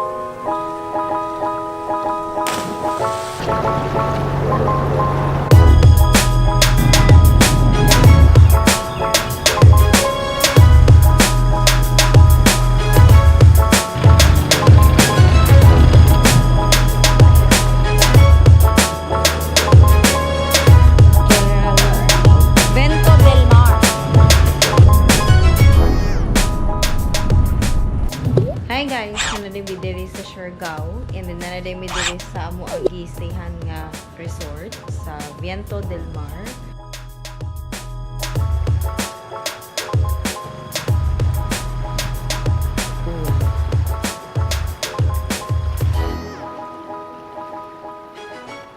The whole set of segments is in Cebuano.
General Vento del Mar. Hi guys, naa mi diri sa Siargao and then naa mi diri sa amo ang gi-stayhan nga resort sa Viento del Mar. Pool.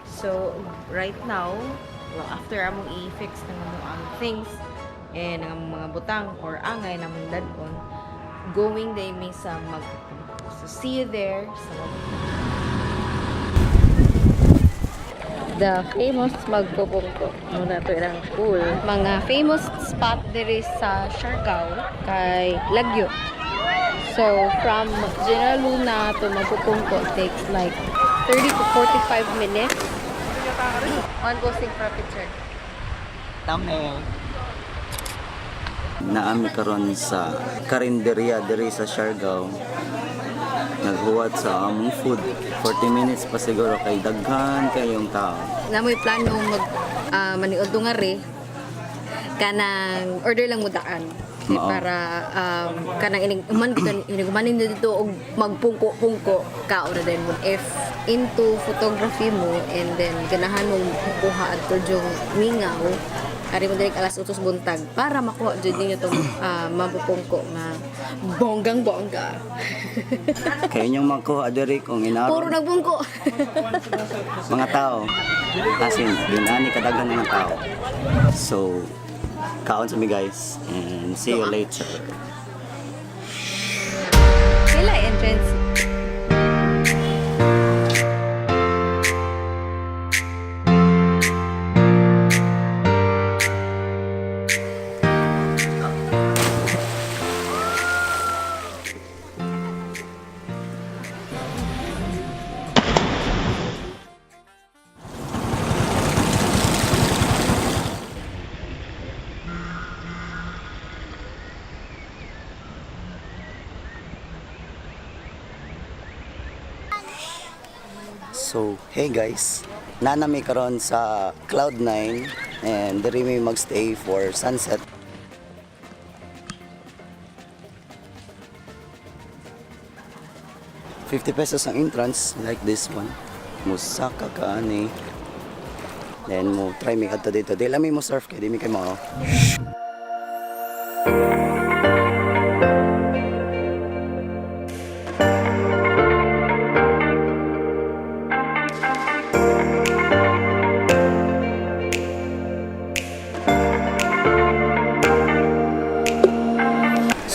So, right now, well, after among i-fix ng among ang things and ang among mga butang or angay namong dad-on, going day mi sa Magpupungko. So, see you there sa Magpupungko. The famous Magpupungko. Muna to ilang pool. Mga famous spot diri sa Siargao kay Lagyo. So, from General Luna to Magpupungko takes like 30 to 45 minutes. One posting for a picture. Thumbnail. Naa mi karon sa karinderya diri sa Siargao. Naghuwat sa among food. 40 minutes pa siguro kay daghan kayong tao. Namoy plano mag maniud ngari kanang order lang mo daan. Kay Oo. para kanang inig man inig manin dito og magpungko-pungko kao na din mo. If into photography mo and then ganahan mo kuha adto yung mingaw, ari mo diri alas 8 buntag para makuha jud ninyo tong mapupungko nga bonggang bongga. Kay inyong makuha diri kung Puro inaron nagbungko. Mga tao. As in, dinani kadaghan mga tao. So, kaon sa mi, guys, and see you later. Pila entrance? So, hey guys. Naa na mi karon sa Cloud9 and diri mi magstay for sunset. ₱50 ang entrance, like this one. Musaka ka ani. Then mo try mi kadto dito. Di lang mi mo surf kay di mi kay mo.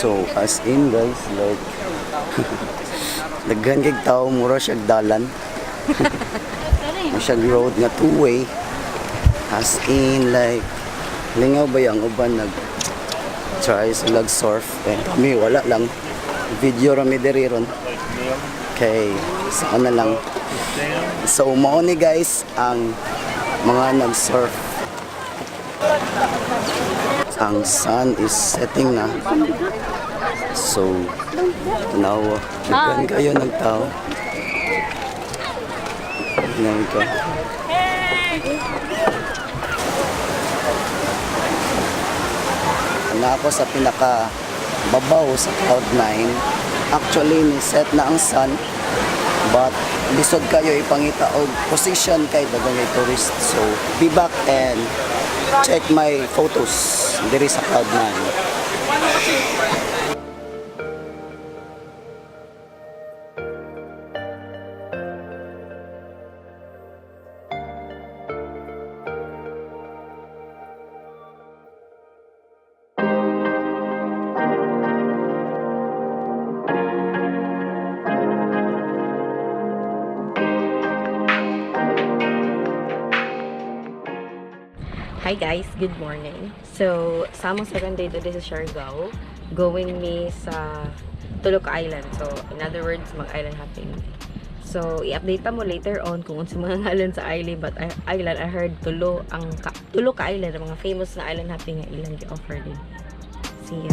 So, as in guys, like daghan kay tao, mura siya dalan. Mura siya road nga two-way. As in like lingaw ba yung uban nag try sila surf eh, kami wala lang, video ra mi diri ron kay saan na lang. So mao ni guys ang mga nag-surf. Ang sun is setting na, so now daghan kayo ng tao. Tingnan ko na ako sa pinaka babaw sa Cloud9. Actually, ni set na ang sun, but lisod kayo ipangita og position kay daghang kay tourist. So be back and check my photos diri sa Cloud9. Hi guys, good morning. So, sa among second day today sa Siargao, going mi sa Tulo ka island. So, in other words, mag-island hopping. So, i-update mo later on kung unsa mga ngalan sa island, but island I heard tulo ang ka, tulo ka island ang mga famous na island hopping nga ilang gi-offer din. See ya.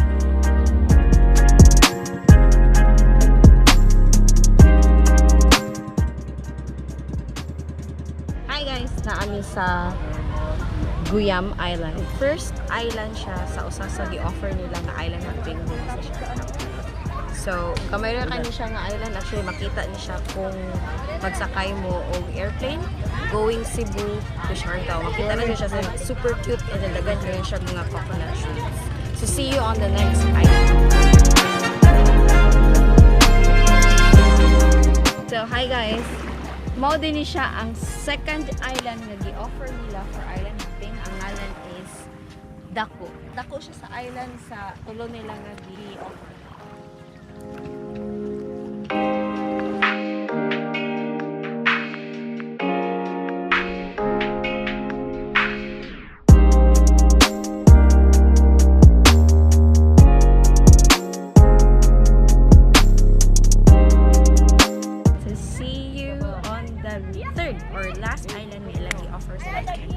Hi guys, naami sa Guyam Island. First island siya sa usa sa gi-offer nila nga island hopping dito sa Siargao. So, kamay ra kani siya nga island. Actually, makita ni siya kung magsakay mo og airplane going Cebu to Siargao. Makita na siya sa super cute and then daghan kayo siya mga coconut trees. So, see you on the next island. So, hi guys. Mao din ni siya ang second island nga gi-offer nila for island hopping. Ang ngalan is Dako. Dako siya sa island sa tulo nila nga gi-offer. So see you on the third or last island nga ilang gi-offer sa atin.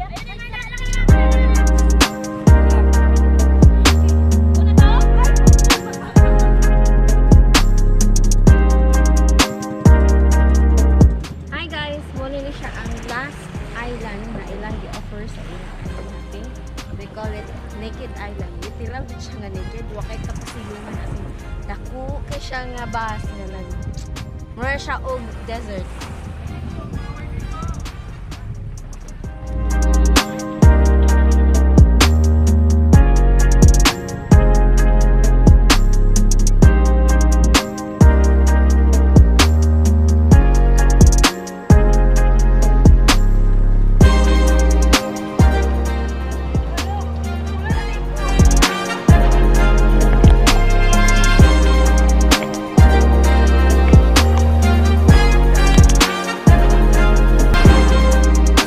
Hi guys! Muna ni siya ang last island na ilang gi-offer sa ilang island hopping. They call it Naked Island. Literal din siya nga naked. Wa kay kapasilungan as in dako kay siya nga bus nga nag mura siya og desert.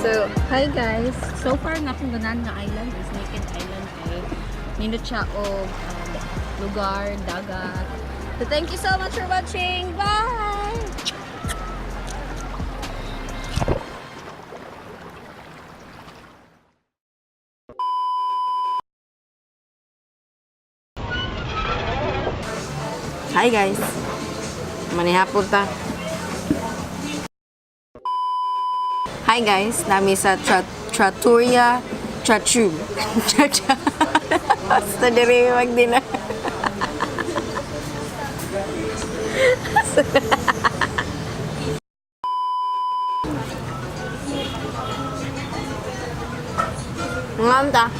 So, hi guys. So far nga akong ganan nga island is Naked Island kay nindot siya og lugar, dagat. So thank you so much for watching. Bye. Hi guys. Manihapon ta. Hi guys, nami sa Trattoria Trachu. Tracha. Basta diri mag-dinner. Ngam ta.